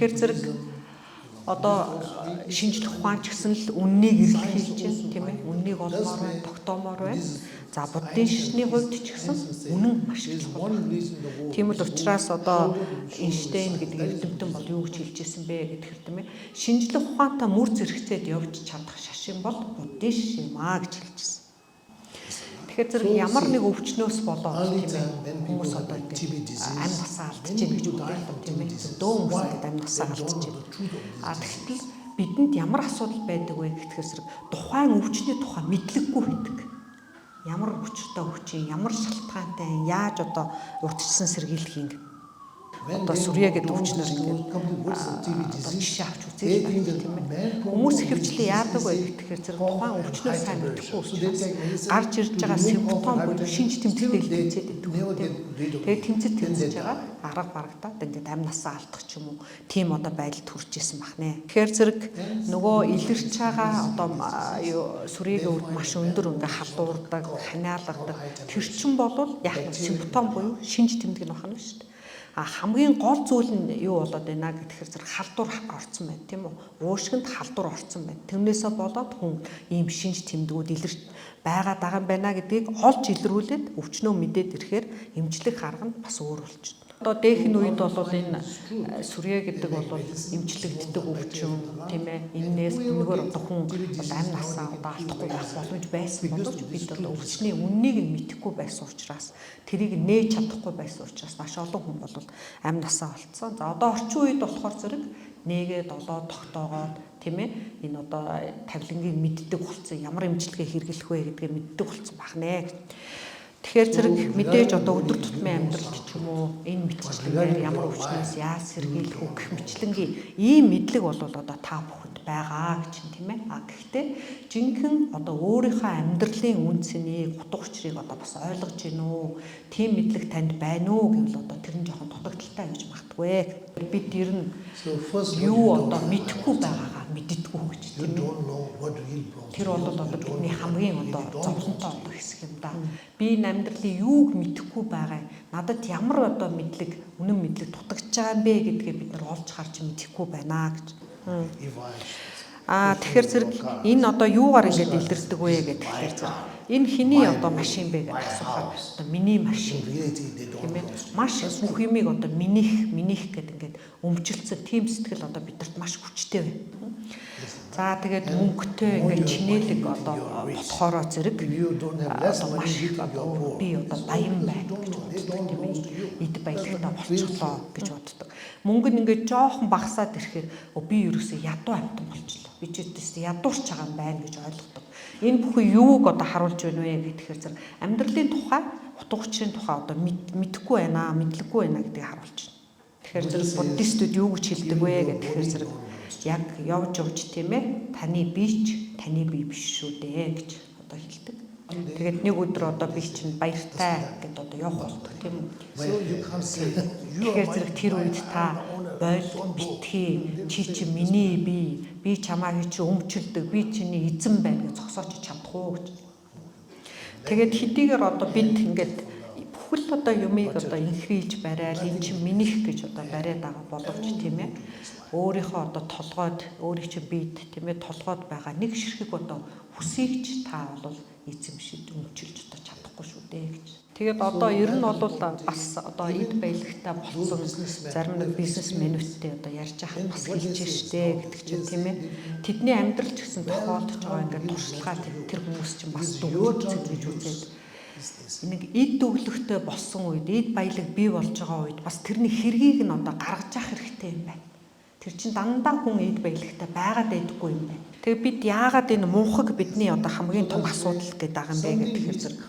Тэгэхээр зэрэг одоо шинжлэх ухаан ч гэсэн л үннийг эрэлхийлж байна, тийм ээ. Үннийг олмоор байна, тогтоомоор байна. За, буддын шашны хувьд ч гэсэн үнэн маш их чухал. Тийм л учраас одоо Эйнштейн гэдэг эрдэмтэн бол юу гэж хэлж ирсэн бэ гэхээр, тийм ээ, шинжлэх ухаантай мөр зэрэгцээд явж чадах шашин бол буддын шашин юм аа гэж хэлж ирсэн. Тэгэхээр зэрэг ямар нэг өвчнөөс болоод, тийм ээ, хүмүүс одоо ингээд амь насаа алдчихэв гэж боддог, тийм ээ. Зөндөө хүмүүс ингээд амь насаа алдчихэв. А тэгтэл бидэнд ямар асуудал байдаг вэ гэхээр зэрэг тухайн өвчний тухай мэдлэггүй байдаг. Ямар учиртай өвчин, ямар шалтгаантай, яаж одоо урьдчилан сэргийлэх юм, одоо сүрье гэдэг өвчнөр ингээд одоо жишээ авч үзье л, тийм ээ. Хүмүүс ихэвчлэн яадаг вэ гэхээр зэрэг тухайн өвчнөө сайн мэдэхгүй учраас гарч ирж байгаа симптом буюу шинж тэмдэгтэй л тэмцээд байдаг, тийм. Тэгээд тэмцэж тэмцэж байгаа арга барагдаад ингээд амь насаа алдах ч юм уу, тийм одоо байдалд хүрч исэн байх нэ. Тэгэхээр зэрэг нөгөө илэрч байгаа одоо юу сүрьегийн үед маш өндөр ингээ халуурдаг, ханиалгадаг тэр чин болвол яг нь симптом буюу шинж тэмдэг нь байна шүү дээ. А хамгийн гол зүйл нь юу болоод байна гэхээр зэрэг халдвар орцсон байна, тийм үү? Уушгинд халдвар орцсон байна. Тэрнээсээ болоод хүн ийм шинж тэмдгүүд илэрч байгаад байгаа юм байна гэдгийг олж илрүүлээд, өвчнөө мэдээд ирэхээр эмчлэх арга нь бас өөр болчихно. Одоо дээхэн үед бол энэ сүрье гэдэг бол эмчлэгддэг өвчин, тийм ээ. Эннээс энэгээр одоо хүн бол амь насаа одоо алдахгүй байх боломж байсан боловч бид одоо өвчний үннийг нь мэдэхгүй байсан учраас, тэрийг нээж чадахгүй байсан учраас маш олон хүн бол амь насаа олцсон. За, одоо орчин үед болохоор зэрэг нээгээд, олоод, тогтоогоод, тийм ээ, энэ одоо тавилангийг мэддэг болсон, ямар эмчилгээ хэрэглэх вэ гэдгээ мэддэг болсон байх нэ. Тэгэхээр зэрэг мэдээж одоо өдөр тутмын амьдралд ч юм уу энэ мэтчилэнгээр ямар өвчнөөс яаж сэргийлэх үү гэх мэтчилэнгийн ийм мэдлэг бол одоо та бүхэнд байгаа гэж, тийм ээ. А гэхдээ жинхэнэ одоо өөрийнхөө амьдралын үнэ цэнийг, утга учирыг одоо бас ойлгож гин үү? Тийм мэдлэг танд байна уу гэвэл одоо тэр нь жоохон дутагдалтай гэж магадгүй. Бид ер нь юу одоо мэдэхгүй байгаагаа мэддэггүй гэж, тийм ээ. Тэр бол одоо бидний хамгийн одоо зовлонтой одоо хэсэг юм да. Би энэ амьдралын юуг мэдэхгүй байгаа, надад ямар одоо мэдлэг, үнэн мэдлэг дутагдж байгаа юм бэ гэдгээ бид нар олж харж мэдэхгүй байна гэж. Аа, тэгэхээр зэрэг энэ одоо юугаар ингэж илэрдэг вэ гэхээр зэрэг энэ хэний одоо машин бэ гэж асуухаар одоо миний машин, тийм ээ. Маш бүх юмыг одоо минийх, минийх гэдэг ингээд өмчлөсөн тийм сэтгэл одоо бидэрт маш хүчтэй байна. За, тэгээд мөнгөтэй ингээд чинээлэг одоо ботхоороо зэрэг одоо маш их одоо би одоо баян байна гэж боддог, тийм ээ. Эд баялагтай болчихлоо гэж боддог. Мөнгө нь ингээд жоохон багасаад ирэхээр би ерөөсөө ядуу амьтан болчихлоо. Би ч ерөөсөө ядуурч байгаа юм байна гэж ойлгодог. Энэ бүхэн юуг одоо харуулж байна вэ гэхээр зэрэг амьдралын тухай, утга учирын тухай одоо мэдэхгүй байна, мэдлэггүй байна гэдгийг харуулж байна. Тэгэхээр зэрэг буддистүүд юу гэж хэлдэг вэ гэхээр зэрэг яг явж явж, тийм ээ, таны бие ч таны бие биш шүү дээ гэж одоо хэлдэг. Тэгээд нэг өдөр одоо би чинь баяртай гэд одоо явах болдог, тийм үү? Тэгэхээр зэрэг тэр үед та боль битгий, чи чи миний бие, би чамайг чи өмчилдөг, би чиний эзэн байна гэж зогсооч чадах уу гэж. Тэгээд хэдийгээр одоо бид ингээд бүхэл одоо юмыг одоо инхрийлж барайл, энэ чинь минийх гэж одоо бариад байгаа боловч, тийм ээ, өөрийнхөө одоо толгойд, өөрийн чинь биед, тийм ээ, толгойд байгаа нэг ширхэг одоо үсийг ч та бол эзэмшиж, өмчилж одоо чадахгүй шүү дээ гэж. Тэгээд одоо ер нь бол бас одоо эд баялагтай болсон зарим нэг бизнесмэнүүдтэй одоо ярьж байхад бас хэлж штэ гэдэг чинь, тийм ээ. Тэдний амьдрал ч гэсэн тохиолдож байгаа ингээд туршлагаа тэр хүмүүс чинь бас дүгнэлцэн гэж үзээд нэг эд өглөгтэй болсон үед, эд баялаг бий болж байгаа үед бас тэрний хэргийг нь одоо гаргаж явах хэрэгтэй юм байна. Тэр чинь дандаа хүн эд баялагтай байгаад байдаггүй юм байна. Тэгээ бид яагаад энэ мунхаг бидний одоо хамгийн том асуудал гэдэг байгаа юм бэ гэхээр зэрэг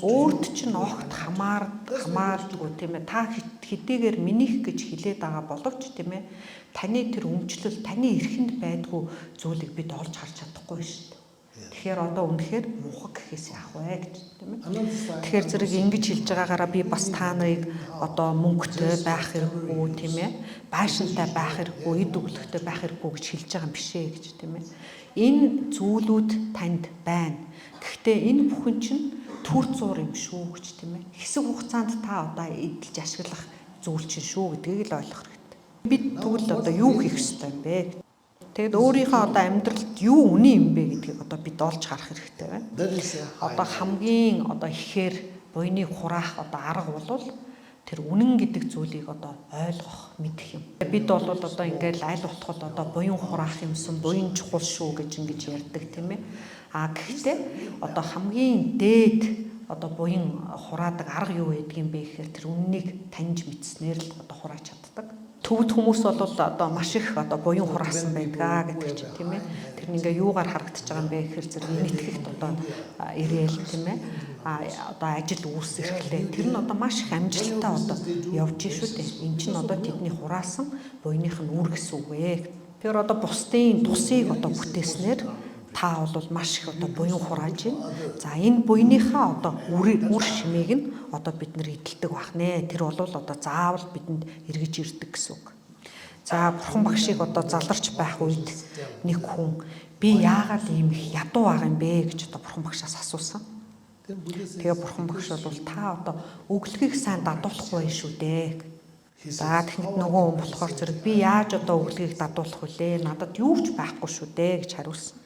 өөрт чинь огт хамаардгүй, тийм ээ. Та хэдийгээр минийх гэж хэлээд байгаа боловч, тийм ээ, таны тэр өмчлөл, таны эрхэнд байдгүй зүйлийг бид олж харж чадахгүй шүү дээ. Тэгэхээр одоо үнэхээр мунхаг гэхээс яах вэ гэж, тийм ээ. Тэгэхээр зэрэг ингэж хэлж байгаагаараа би бас та нарыг одоо мөнгөтэй байх хэрэггүй, тийм ээ. Байшинтай байх хэрэггүй, эд өглөгтэй байх хэрэггүй гэж хэлж байгаа юм биш ээ гэж, тийм ээ. Энэ зүйлүүд танд байна. Гэхдээ энэ бүхэн чинь түр зуур юм шүү гэж, тийм ээ. Хэсэг хугацаанд та одоо эдэлж ашиглах зүйл чинь шүү гэдгийг л ойлгох хэрэгтэй. Бид тэгвэл одоо юу хийх ёстой юм бэ? Тэгэд өөрийнхөө одоо амьдралд юу үнэн юм бэ гэдгийг одоо бид олж харах хэрэгтэй байна. Одоо хамгийн одоо ихээр буйныг хураах одоо арга бол тэр үнэн гэдэг зүйлийг одоо ойлгох, мэдэх юм. Бид бол одоо ингээл аль болох одоо буян хураах юмсан, буян чухал шүү гэж ингэж ярьдаг, тийм ээ. А гэхдээ одоо хамгийн дээд одоо буян хураадаг арга юу байдгийг бэ гэхээр тэр үннийг таньж мэдснээр л одоо хурааж чаддаг. Төвд хүмүүс бол одоо маш их одоо буян хураасан байдгаа гэдэг чинь, тийм ээ. Тэр нь ингээ юугаар харагдаж байгаа юм бэ гэхээр зэрэг нийтгэхт одоо ирээл, тийм ээ. А одоо ажил үүс эрхлээ. Тэр нь одоо маш их амжилттай одоо явж шүү дээ. Эн чинь одоо тэдний хураасан буяных нь үр гэсэн үг ээ. Тэр одоо бусдын тусыг одоо бүтээснээр та бол маш их одоо буян хурааж байна. За, энэ буяныхаа одоо үр шимийг нь одоо бид нэр эдэлдэг байх нэ. Тэр бол одоо заавал бидэнд эргэж ирдэг гэсэн үг. За, бурхан багшийг одоо заларч байх үед нэг хүн би яагаад ийм их ядуу байгаа юм бэ гэж одоо бурхан багшаас асуусан. Тэгээ бурхан багш бол та одоо өглөгийг сайн дадуулахгүй байх шүү дээ. За, тэгэхэд нөгөө хүн болохоор зэрэг би яаж одоо өглөгийг дадуулах вүлээ? Надад юу ч байхгүй шүү дээ гэж хариулсан.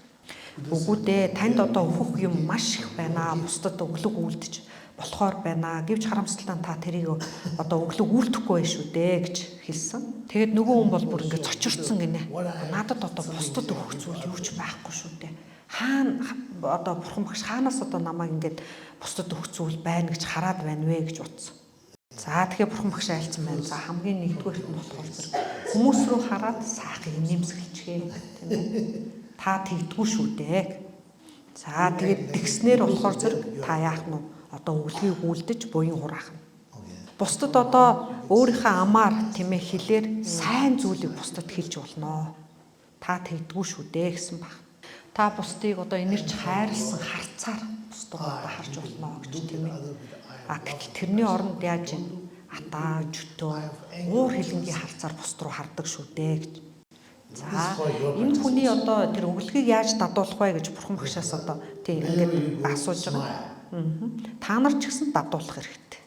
Үгүй дээ, танд одоо өөхөх юм маш их байна. Бусдад өглөг үлдэж болохоор байна. Гэвч харамсалтай нь та тэрийг одоо өглөг үлдэхгүй байх шүү дээ гэж хэлсэн. Тэгээд нөгөө хүн бол бүр ингээд цочирдсан гинэ. Надад одоо бусдад өгөх зүйл юу ч байхгүй шүү дээ. Хаана одоо бурхан багш хаанаас одоо намайг ингээд бусдад өгөх зүйл байна гэж хараад байна вэ гэж бодсон. За, тэгэхээр бурхан багш айлцсан байна. За, хамгийн нэгдүгээрт нь болохоор зэрэг хүмүүс рүү хараад сайхан инээмсэглэчихээ, тийм ээ. Та тэгдэггүй шүү дээ. За, тэгээд тэгснээр болохоор зэрэг та яах нь одоо өглөгийг үлдэж буян хураах нь. Бусдад одоо өөрийнхөө амаар, тийм ээ, хэлээр сайн зүйлийг бусдад хэлж болно. Та тэгдэггүй шүү дээ гэсэн баг. Та бусдыг одоо инэрч хайрлсан харцаар бусдыг одоо харж болно гэж, тийм ээ. А гэтэл тэрний оронд яаж юм атаа жөтөө уур хилэнгийн харцаар бусд руу хардаг шүү дээ гэж. За, энэ хүний одоо тэр өглөгийг яаж дадуулах вэ гэж бурхан багшаас одоо тий ингээд асууж байгаа. Та нар ч гэсэн дадуулах хэрэгтэй.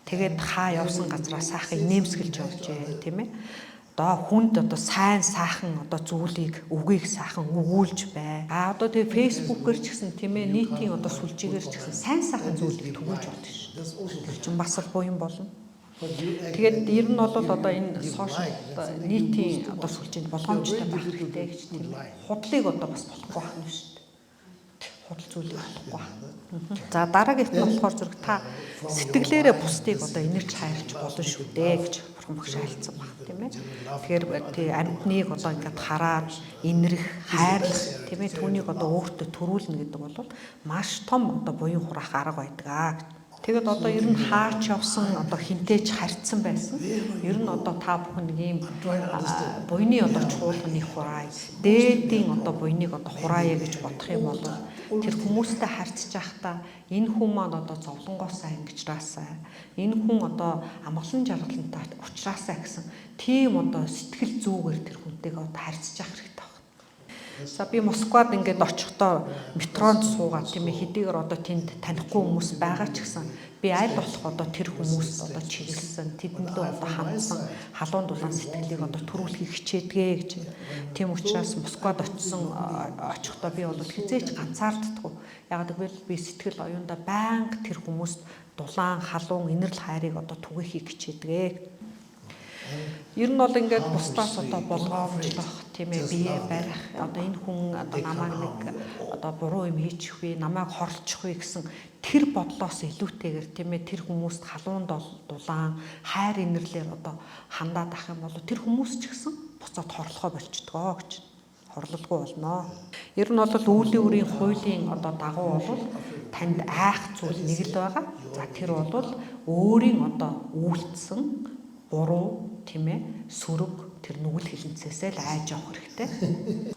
Тэгээд хаа явсан газараа сайхан инээмсэглэж явжээ, тийм ээ. Одоо хүнд одоо сайн сайхан одоо зүйлийг, үгийг сайхан өгүүлж бай. А одоо тэгээ фэйсбүүкээр ч гэсэн, тийм ээ, нийтийн одоо сүлжээгээр ч гэсэн сайн сайхан зүйлийг түгээж болно шүү. Тэр чинь бас л буян болно. Тэгээд ер нь бол одоо энэ social нийтийн одоо сүлжээнд болгоомжтой байх хэрэгтэй гэж, тийм ээ. Худлыг одоо бас болохгүй байх нь шүү дээ. Худал зүйлийг болохгүй байх. За, дараагийнх нь болохоор зэрэг та сэтгэлээрээ бусдыг одоо инэрч хайрлаж болно шүү дээ гэж бурхан багш айлцсан баг, тийм ээ. Тэгэхээр тий амьтныг одоо ингээд хараад инэрх, хайрлах, тийм ээ, түүнийг одоо өөртөө төрүүлнэ гэдэг бол маш том одоо буян хураах арга байдаг аа гэж. Тэгээд одоо ер нь хаач явсан одоо хинтээч харьцсан байсан. Ер нь одоо та бүхэн нэг ийм буйны одоо чуулганы хураая, дээдийн одоо буйныг одоо хураая гэж бодох юм бол тэр хүмүүстэй харьцаж байхдаа энэ хүн маань одоо зовлонгоосаа ингэжраасаа, энэ хүн одоо амгалан жаргалантай уучраасаа гэсэн тийм одоо сэтгэл зүгээр тэр хүнтэйгээ одоо харьцаж явах хэрэгтэй байна. За, би Москвад ингээд очихдоо метронд суугаад, тийм ээ, хэдийгээр одоо тэнд танихгүй хүмүүс байгаа ч гэсэн би аль болох одоо тэр хүмүүст одоо чиглэсэн, тэдэндээ одоо хандсан халуун дулаан сэтгэлийг одоо төрүүлэхийг хичээдгээ гэж. Тийм учраас Москвад очисон очихдоо би бол хэзээ ч ганцаарддаггүй. Яг гэвэл би сэтгэл оюундаа байнга тэр хүмүүст дулаан, халуун, инэрл хайрыг одоо түгээхийг хичээдгээ. Ер нь бол ингээд бусдаас одоо болгоомжлох, тийм ээ, бие барих, одоо энэ хүн одоо намайг нэг одоо буруу юм хийчих вэ, намайг хорлчих вэ гэсэн тэр бодлоос илүүтэйгээр, тийм ээ, тэр хүмүүст халуун дулаан, хайр инэрлээр одоо хандаад ах юм бол тэр хүмүүс ч гэсэн буцаад хорлохоо болчдгоо гэж, хорлолгүй болно. Ер нь бол үүлийн үрийн хуулийн одоо дагуу бол танд айх зүйл нэг л байгаа. За, тэр бол өөрийн одоо үйлдсэн буруу, тийм ээ, сөрөг тэр нүгэл хилэнцээсээ л айж явах хэрэгтэй.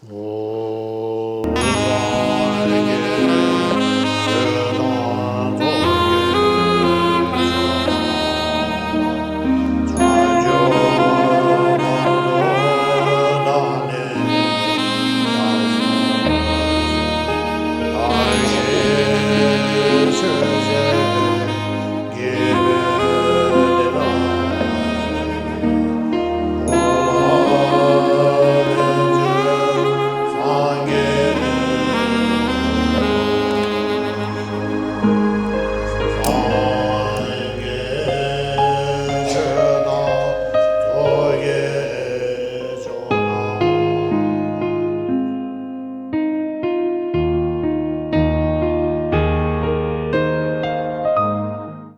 Оо.